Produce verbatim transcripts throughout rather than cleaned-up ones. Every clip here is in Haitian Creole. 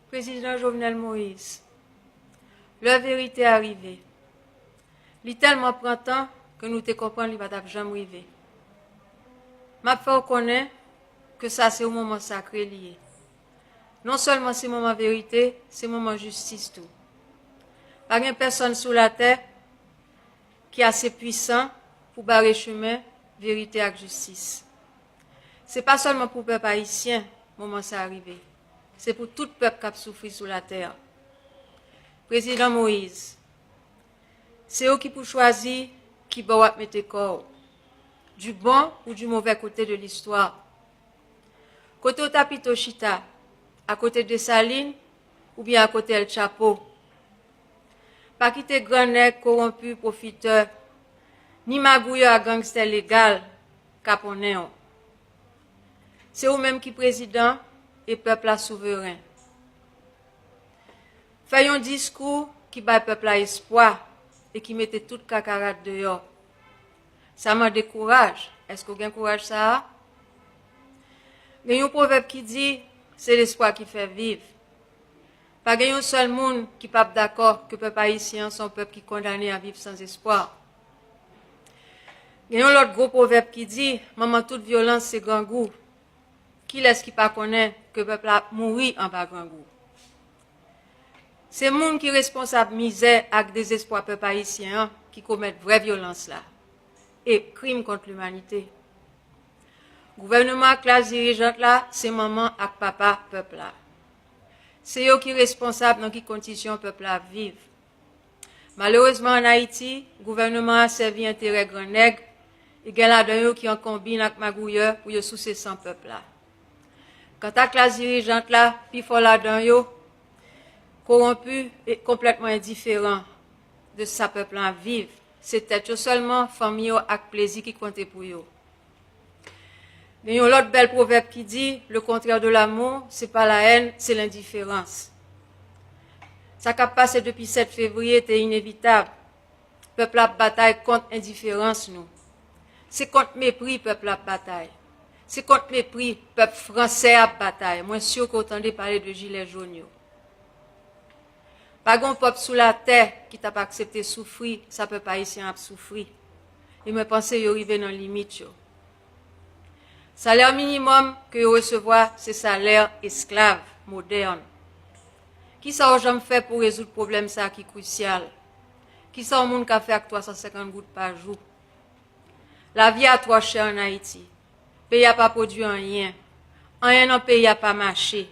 Prezidan Jovenel Moïse, lè verite a rive. Li tèlman pran tan ke nou te konprann li pa t ap janm rive. M ap fè w konnen ke sa se yon moman sakre li ye. Non sèlman se moman verite, se moman jistis tou. Pa gen pèsonn sou latè ki ase pwisan pou bare chemen verite ak jistis. Se pa sèlman pou pèp ayisyen moman sa a rive. Se pou tout pèp k ap soufri sou latè. Prezidan Moïse, se ou ki pou chwazi ki bò w ap mete kò w, du bon ou du mauvais côté de l'histoire. Kote w ta pito chita, akote Desalin oubyen akote El Chapo? Pa kite gran nèg kowonpi, pwofitè, ni magouyè a gangstè legal kaponnen w. Se ou menm ki prezidan e pèp la souveren. Fè yon diskou ki bay pèp la espwa e ki mete tout kakarat deyò. Sa mande kouraj. Èske w gen kouraj sa a? Gen yon pwovèb ki di, se lespwa ki fè viv. Pa gen yon sèl moun ki p ap dakò ke pèp ayisyen an se yon pèp ki kondane a viv san espwa. Gen yon lòt gwo pwovèb ki di, manman tout vyolans se grangou. Kilès ki pa konnen ke pèp la ap mouri anba grangou? Se moun ki responsab mizè ak dezespwa pèp ayisyen an ki komèt vrè vyolans la e krim kont limanite. Gouvènman ak klas dirijant la se manman ak papa pèp la. Se yo ki responsab nan ki kondisyon pèp la ap viv. Malerezman, ann Ayiti, gouvènman an sèvi enterè gran nèg e gen ladan yo ki an konbin ak magouyè pou yo souse san pèp la. Kanta klas dirijant la, pifò ladan yo kowonpi e konplètman endiferan de sa pèp la ap viv. Se tèt yo sèlman, fanmi yo ak plezi ki konte pou yo. Gen yon lòt bèl pwovèb ki di, le contraire de l'amour, c'est pas la haine, c'est l'indifférence. Sa k ap pase depi sèt fevriye te inevitab. Pèp la ap batay kont endiferans nou. Se kont mepri pèp la ap batay. Se kont mepri pèp fransè ap batay. Mwen si ke w tande pale de jilè jòn yo. Pa gen yon pèp sou latè ki t ap aksepte soufri sa pèp ayisyen ap soufri. E mwen panse yo rive nan limit yo. Salè minimòm ke yo resevwa se salè esklav modèn. Kisa w janm fè pou rezoud pwoblèm sa a ki krisyal? Kisa yon moun ka fè ak twa san senkant goud pa jou? Lavi a twò chè ann Ayiti. Peyi a pa pwodui anyen. Anyen nan peyi a pa mache.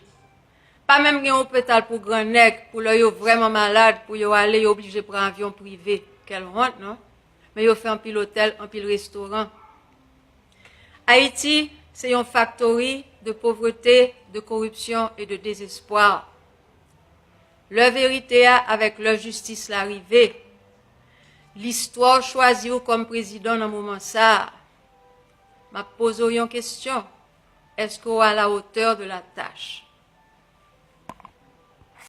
Pa menm gen opital pou gran nèg, pou lè yo vrèman malad, pou yo ale, yo oblije pran avyon prive. Quelle honte, non? Men yo fè anpil otèl, anpil restoran. Ayiti, se yon faktori de povrete, de koripsyon e de dezespwa. Lè verite a avèk lè jistis la rive, listwa chwazi w kòm prezidan nan moman sa a. M ap poze w yon kesyon. Èske w à la hauteur de la tâche?